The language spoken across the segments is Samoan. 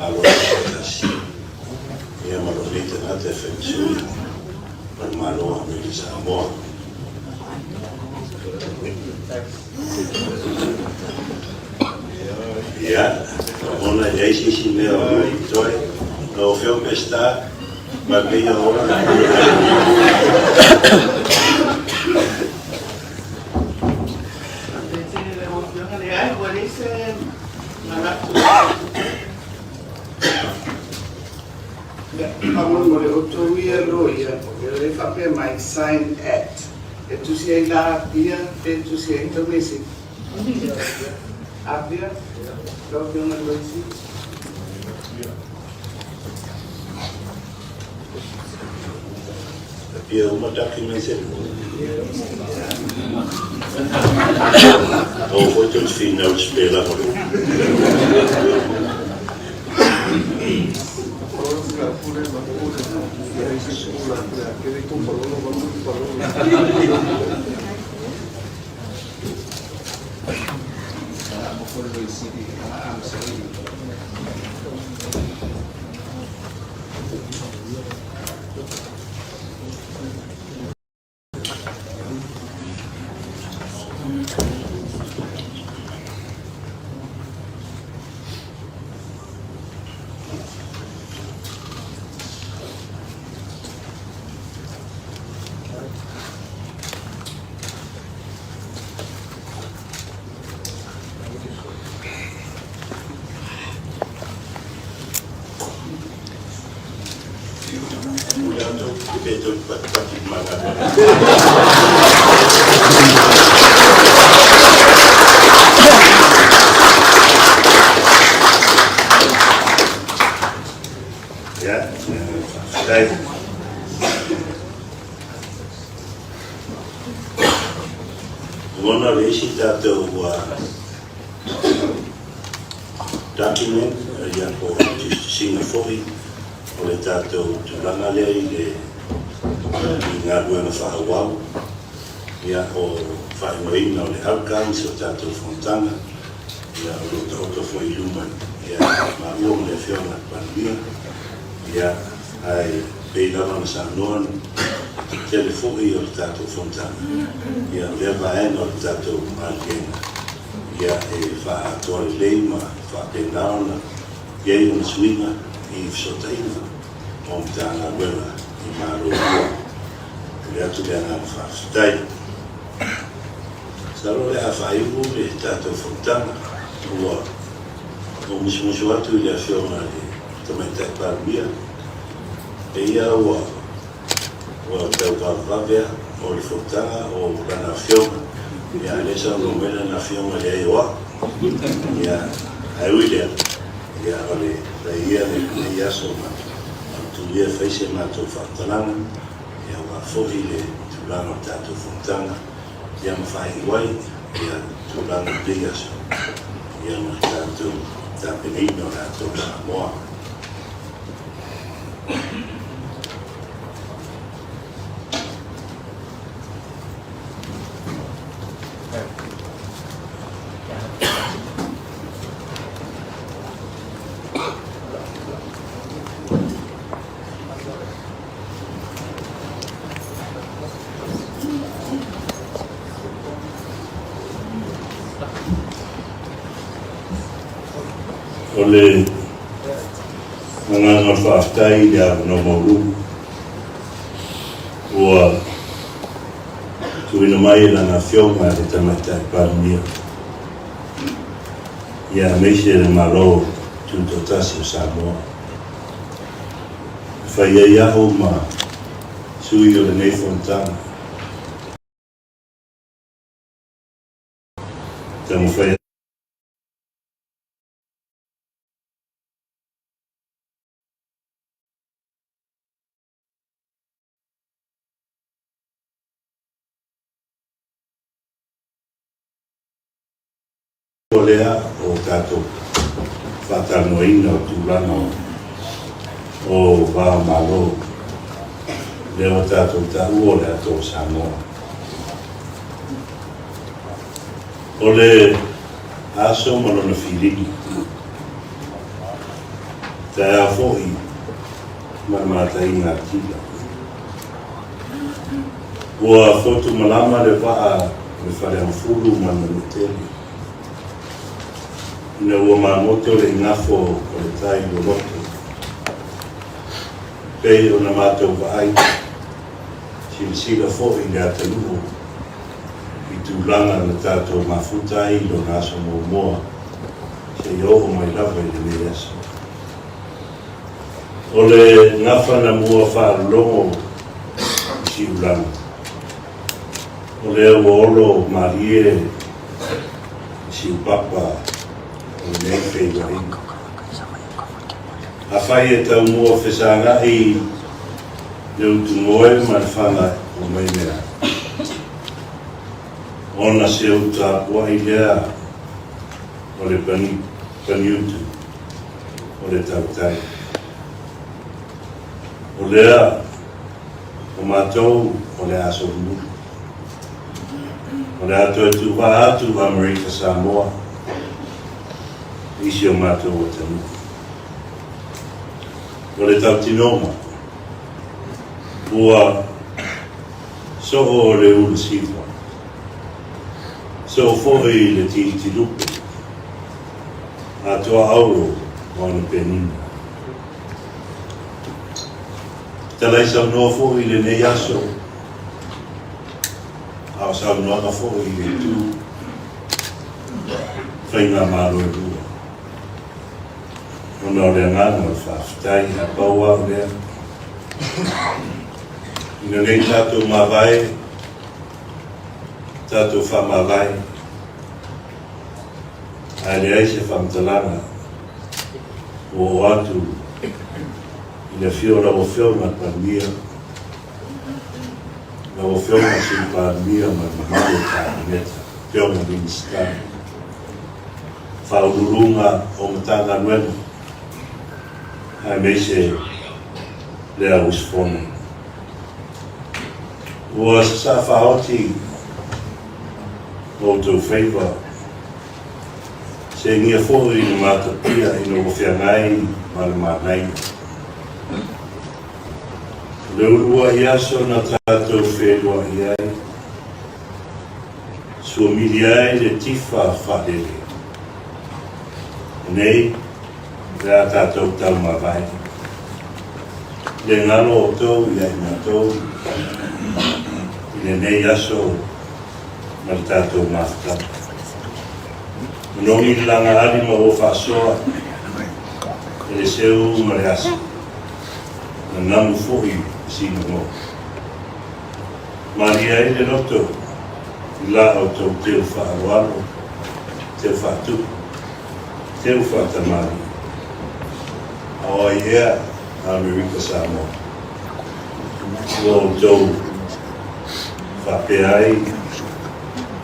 Malo Tutoatasi, ia ma lou nei tagata e fai ma sui o le Malo o Amerika Samoa. Ia, ona e leai se isi mea o totoe. Lau Afioga Peseta, manuia ola. Faamolemole outou ia loia, o lea e faapea mai sign at, e tusi ai la Apia pe tusi ai Taunesi? Apia, lau Afioga i le Loia Sili. Apia uma documents e lua. Aua foi tou te finau i le spell o le upu. Pule atu pe tou te patipati i ma galuega. Ia, faafetai. Lagona le isi tatou document, ia po o tusitusiga foi o le tatou tulaga lea i le i galuega faaauau, ia o faaigoaina o le outcomes o tatou fonotaga, ia o lo o taoto foi i luma ia maua ma le Afioga i le Palemia, ia ae pei lava ona saunoa tele foi o le tatou fonotaga, ia o lea vaega o le tatou maliega, ia e faaatoa lelei ma faapena ona i ai ona suiga i fesootaiga o Matagaluega i Malo ua. Momoli atu le agaga faafetai. Masalo o le a faaiu le tatou fonotaga ua ou musumusu atu i le Afioga i le Tamaitai Palemia, e ia ua ua tau vavevave a o le fonotaga o lana Afioga, ia a o lea e saunoa mai lana Afioga e leai o au. Ia, ae ui i lea, ia o le fai ia lenei aso ma tulia e fai se matou faamatalaga, ia aua foi le tulaga o le tatou fonotaga, ia ma faaiu ai ia tulaga o lenei aso, ia ma le tatou tapenaina o le Atoa o Samoa. O le agaga o le faafetai i le avanoa maualuga ua tuuina mai e lana Afioga i le Tamaitai Palemia, ia aemaise le Malo Tutoatasi o Samoa. E fai ai au ma sui o lenei fonotaga. Taumafai O lea o tatou faatalanoaina o tulaga o va o Malo, lea ua tatou taua o le Atoa o Samoa. O le aso ma lona filini. Taeao foi ma le mataiga a tila. Ua fotumalama le vaa o le Faleagafulu ma le Manuatele ina ua magoto le igafo o le tai loloto. Pei ona matou vaai, silasila foi i le atunuu i tulaga na tatou mafuta ai i lona aso muamua seia oo mai lava i lenei aso. O le gafa na mua faalologo i Siulagi, o lea ua olo malie i Siupapa o lenei feiloaiga. Afai e taumua fesagai le utumoe ma le fana o Maimea, ona seu tapuai lea o le paniutu o le tautai. O lea, o matou o le a solomuli. O le a toe tuvaa atu Amerika Samoa i si o matou atunuu. O le tautinoga, ua soo le ulu siva, soo foi le tilitilupe, atoa auro ma ona penina. Talai saunoa foi i lenei aso, a o saunoaga foi i le itu faigamalo e lua. Ona o le agaga o le faafetai, a pau lava o lea, ina nei tatou mavae, tatou faamavae, ae leai se faamatalaga ua oo atu i le afio o lau Afioga i le Palemia, lau Afioga i le Sui Palemia ma le mamalu o le Kapeneta, Afioga i Minisita, Faauluuluga o Matagaluega, aemaise le au usufono. Ua sasaa faaoti outou faiva, segia foi i le matapia ina ua feagai ma le manaia. O le uluai aso na tatou feiloai ai, suamili ai le tifa faalele. Nei, le a tatou taumavae. Le galo outou ia i matou i lenei aso ma le tatou mafutaga. Manogi le lagaali ma ua faasoa e le seu ma le asi, na namu foi i Sinamoa. Malie ai le loto i la outou teu faaaloalo, teu faatupu, teu faatamalii. A o ai ea a Amerika Samoa? Ua outou faapea ai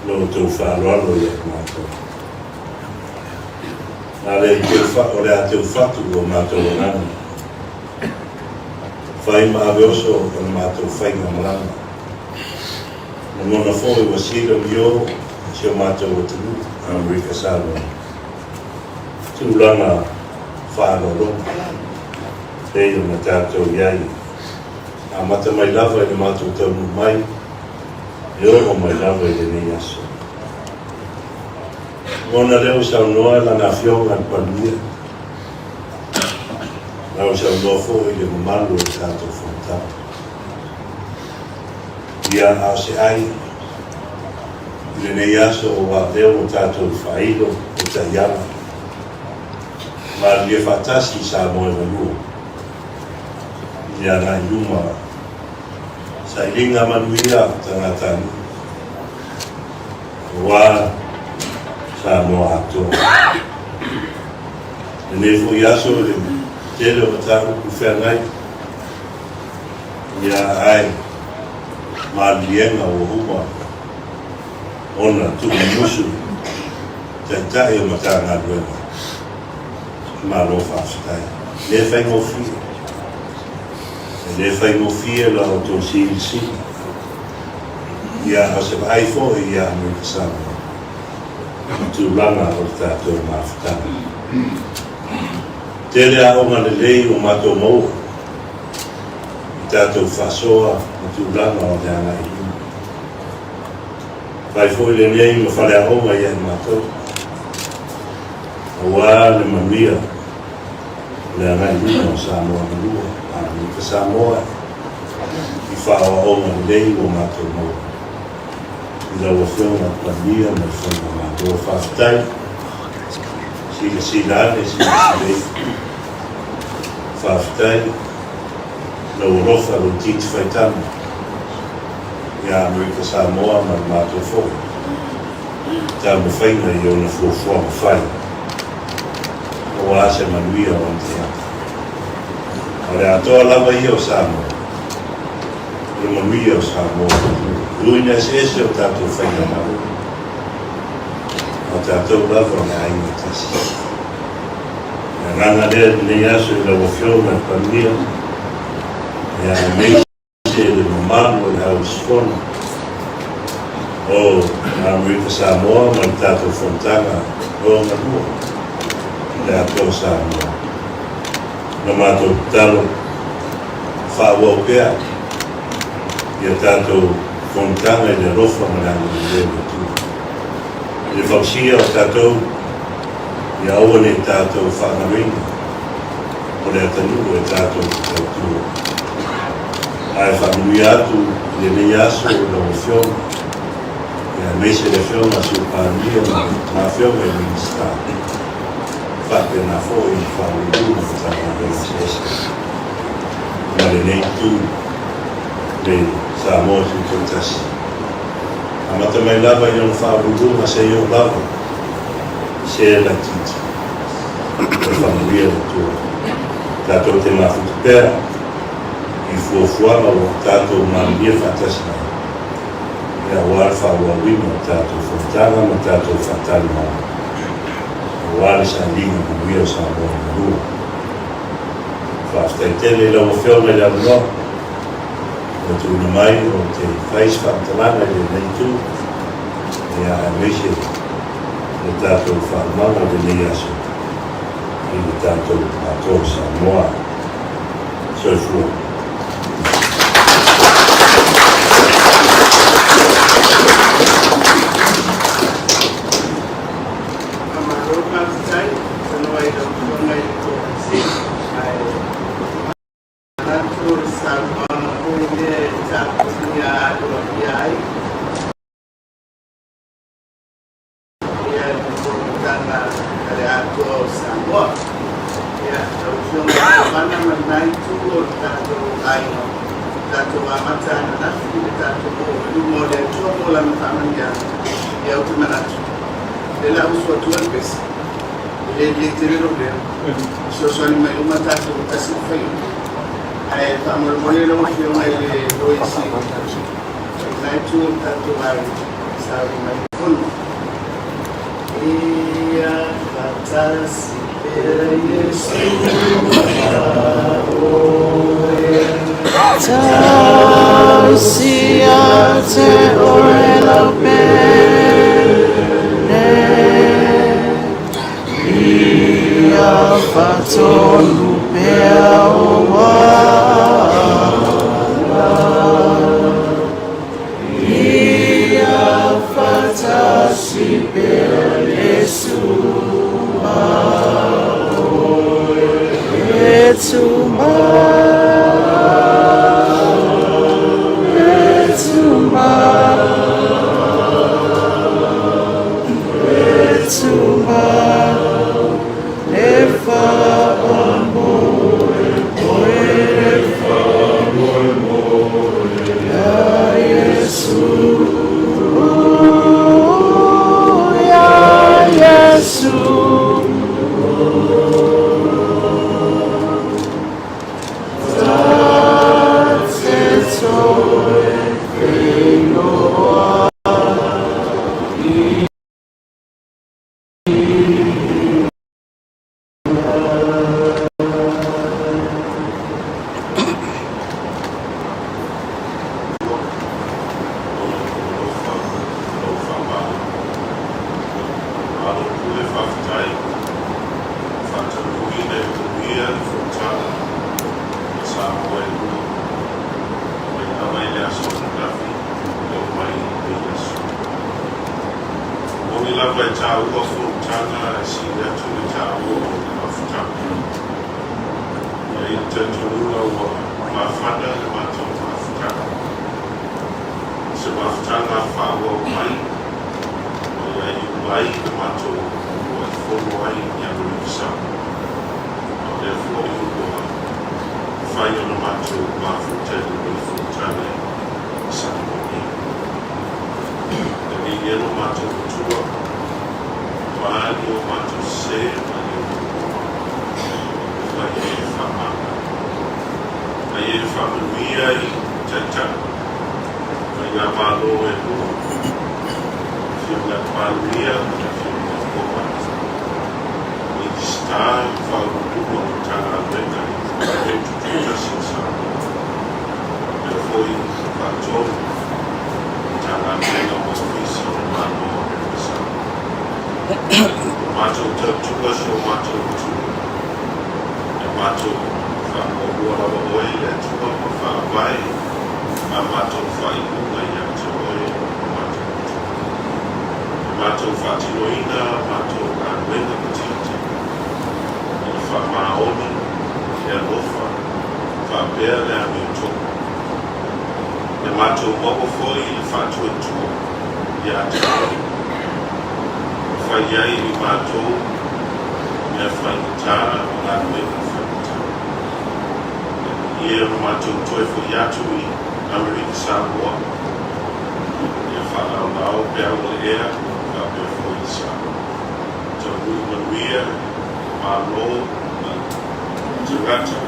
lo outou faaaloalo ia i matou. A le teu fa, o le a teu fatu o matou agaga. Fai ma ave oso o le matou faiga malaga. Lagona foi ua sila mio si o matou atunuu Amerika Samoa. Tulaga faaaloaloga pei ona tatou i ai. Amata mai lava i le matou taunuu mai, e oo mai lava i lenei aso. Lagona lea ua saunoa lana Afioga i le Palemia, la ua saunoa foi i le mamalu o le tatou Fonotaga. Ia, a o se ai i lenei aso aua lea ua tatou faailo le taiala, malilie faatasi i Samoa e malua i le agai i luma, sailiga manuia tagatanuu. Aua Samoa atoa. Lenei foi aso i le tele o mataupu feagai, ia ae maliliega ua uma ona tuumumusu Taitai o Matagaluega. Malo faafetai. E le faigofie. E le faigofie la outou silisili. Ia, o se vaai foi ia Amerika Samoa i tulaga o le tatou mafutaga. Tele aoga lelei ua matou maua i tatou faasoa ma tulaga o le agai i luma. Fai foi lenei ma faleaoga ia i matou, aua le manuia o le agai i luma o Samoa Galua, Amerika Samoa i faaoaoga lelei ua matou maua i lau Afioga Palemia ma le Faigamalo. Faafetai. Silasila ane, silasila ifo. Faafetai lou alofa, lou titi faitama ia Amerika Samoa ma le matou foi taumafaiga i ona fuafuaga fai aua se manuia o ona tagata. A o le atoa lava ia o Samoa, o le manuia o Samoa e ui ina eseese o tatou faigamalo. A o tatou lava o le aiga e tasi. O le agaga lea i lenei aso i lau Afioga i le Palemia, ia aemaise le mamalu o le au usufono o Amerika Samoa ma le tatou fonotaga lona lua i le Atoa o Samoa. Na matou tatalo faaauau pea ia tatou fonotaga i le alofa ma le agalelei o le Atua. I le fausia o tatou, ia aua ne i tatou faagaloina o le atanuu e tatou te tautua. Ae faamanuia atu i lenei aso i lau Afioga, ia aemaise le Afioga a Sui Palemia ma Afioga i Minisita, faapena foi i Faauluuluga o Matagaluega eseese ma lenei Itu le Samoa Tutoatasi. Amata mai lava i ona faauluuluga seia oo lava i se laitiiti. Ia faamanuia le Atua. Tatou te mafuta pea i fuafuaga ua tatou manuia faatasi ai, ia aua le faaauauina o tatou fonotaga ma tatou faatalimalo, aua le sailiga manuia o Samoa i Malua. Faafetai tele i lau Afioga i le avanoa ua tuuina mai ou te fai se faamatalaga i lenei itu, ia aemaise le tatou faaumaga i lenei aso i le tatou Atoa o Samoa. Soifua. Faamalo faafetai tanoa i lau Afioga i le Kovana Ae manatu o le saunoaga foi lea e tapunia aloaia ai ia le fonotaga a le Atoa o Samoa. Ia, lau Afioga i le Kovana ma lena itu o le tatou aiga, tatou amata ananafi i le tatou oo i luma o le Atua mo Lana faamanuiaga. Ia, ou te manatu, o lea o le a usu atua le pese, e le lelei tele lou leo, fesoasoani mai uma tatou tasi le faiga. Ae faamolemole lau Afioga i le Loia Sili, i lena itu o le tatou aiga, sauni mai le fono. Ia faatasi pea Iesu ma oe. Tausi ia te oe lau pele. Ia faatonu pea ou ala. Ia faatasi pea Iesu ma oe. E tu mai, e tu mai, e tu mai, e faamoemoe. taua fonotaga ae sili atu le taua o le mafutaga. E i ai le talitonuga ua mafana le matou mafutaga. O se mafutaga faaauau mai o le a iu ai le matou uluai fono ai i Amerika Samoa. A o lea foi ua mafai ona matou mafuta i lenei fonotaga i Samoa nei. E viia lo matou Atua, ma ni o matou sesē ma ni o ma ia e faamagalo. Ma ia e faamanuia i Taitai Faigamalo e lua, Afioga i le Palemia ma le Afioga i le Kovana, Minisita ma Faauluuluga o Matagaluega i le Tutoatasi o Samoa, faapea foi Faatonu Matagaluega ma Ofisa o le Malo o Amerika Samoa. Ua matou tautua si o matou atunuu, e matou faamuamua lava oe i le Atua ma faavae a matou faaiuga ia te oe lo matou Atua. E matou faatinoina a matou galuega ma tiute i le faamaoni, le alofa, faapea le amiotonu. Ia matou maua foi le faatuatua ia te oe, ma fai ai e matou mea faigata ma galuega faigata. Ia malie ona matou toe foi atu i Amerika Samoa, ia faalaolao peau o le ea faapea foi i Samoa. Taunuu manuia le Malo ma tagata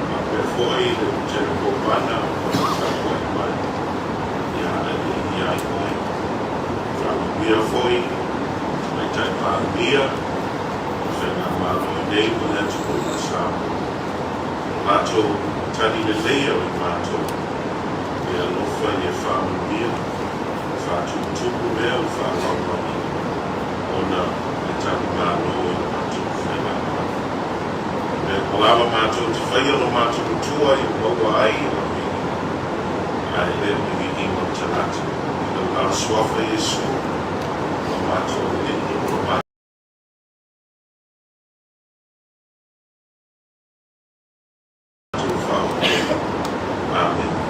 faapea foi le Lutena Kovana o lo o tapuai mai ia alii ai oe. Faamanuia foi Tamaitai Palemia o le Faigamalo i nei ma le atunuu o Samoa. O latou tali leleia o i matou e alofa ia faamanuia, faatuputupu mea ua faaauau mai ona le tali malo i le matou Faigamalo. Mea uma lava matou te faia lo matou Matua i maua ai lau viiga, ae le o le viiga o le tagata. I lau alo suafa Iesu, lo matou Alii ma lo matou Faaopopo. Amene.